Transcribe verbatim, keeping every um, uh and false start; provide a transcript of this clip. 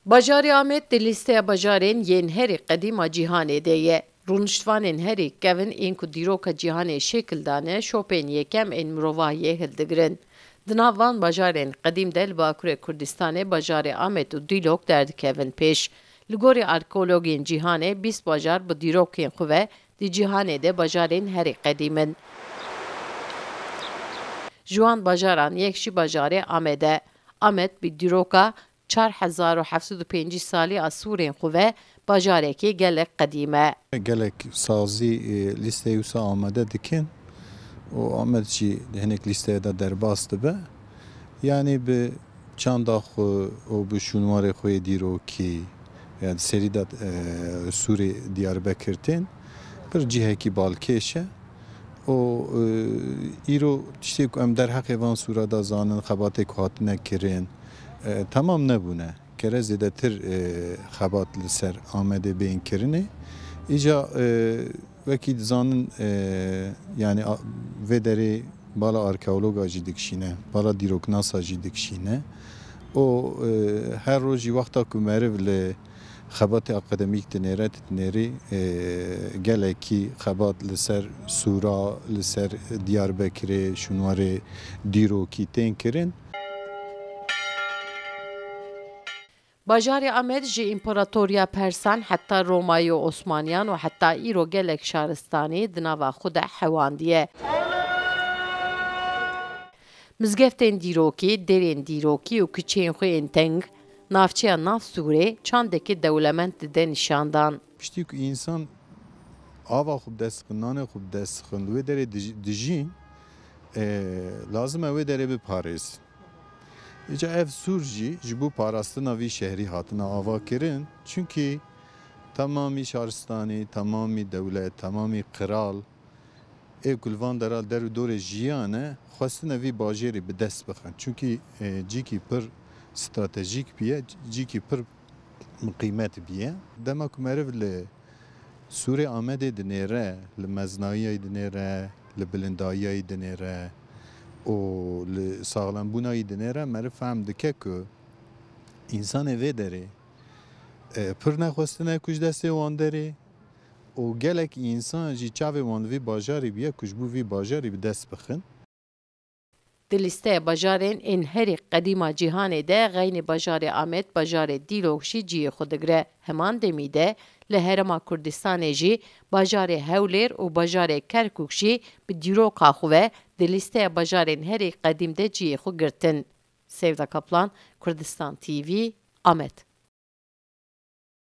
Bajarê Amed di lîsteya bajarên yên herî qedîma cîhanê de ye. Rûniştvanên herî kevin ên ku dîroka cîhanê şekil dane, şopên yekem ên mirovahiyê hildigirin. Di nav van bajarên qedîm de li Bakurê Kurdistanê bajarê Amed û Dîlok derdikevin pêş. Li gorî arkeologên cîhanê bîst bajar bi dîrokên xwe ve di cîhanê de bajarên herî qedîm in. Ji wan bajaran yek jî bajarê Amed e. Amed bi dîroka çar hezar û heft sed û pêncî salî a Sûrên xwe ve bajarekî gelek qedîm e. Gelek sazî, e, lîsteyê wisa amade dikin û Amed jî di hinek lîsteyê de derbas dibe. Yanî bi çanda xwe û bi şûnwarê xwe yê dîrokî, ya di serî de, e, Sûrê Diyarbekir tên, pir cihekî balkêş e. Û, e, îro tiştê ku em derheqê van sûra de zanin, xebatê ku hatine kirin, e, temam nebûne. Kere zêdetir, e, xebat li ser Amedê bên kirinê. Îca, e, wekî dizanin, e, yanî a-, vê derê bala arkeologa jî dikişîne, bala dîroknasa jî dikişîne. Û, e, her roj jî wexta ku meriv li xebatê akademîk dinêre, dinêrî, e, gelekî xebat li ser sûra, li ser Diyarbekirê, şûnwarê dîrokî tên kirin. Bajarê Amed ji împaratoriya Persan heta Romayê û Osmaniyan û heta îro gelek şaristanî di nava xwe de hewandiye. Mizgeftên dîrokî, derên dîrokî û kiçeyên xwe yên teng, navçeya nav Sûrê çandekî dewlemend dide nîşandan. Piştî ku însan ava xwe bi dest xwe, nanê xwe bi dest xwe, li wê derê dij-, dijîn, e, lazim e wê derê biparêzin. Îca ev sûr jî ji bo parastina vî şehrî hatine avakirin, çimkî temamî şaristanî, temamî dewlet, temamî qral, ê ku li van dera li der û dorê jiyane, xwestine vî bajêrî bi dest bixin. Çimkî, e, cîkî pir stratejîk bûye, cîkî pir bi qîmet bûye. Dema ku meriv li Sûrê Amedê dinêre, li meznayiyayî dinêre, li bilindayiyayî dinêre û li saxlembûnayî dinêre, meriv fehm dike ku însanê vê derê, e, pir nexwestine ku ji destê wan derê û gelek însan jî çavê wan li vî bajarî bûye ku ji bo vî bajarî bi dest bixin. Di lîsteya bajarên ên herî qedîma cîhanê de xeynî bajarê Amed, bajarê Dîlok jî cihê xwe digire. Heman demî de li Herêma Kurdistanê jî bajarê Hewlêr û bajarê Kerkûk jî bi dîroka xwe ve di lîsteya bajarên herî qedîm de cihê xwe girtin. Sevda Kaplan, Kurdistan T V, Amed.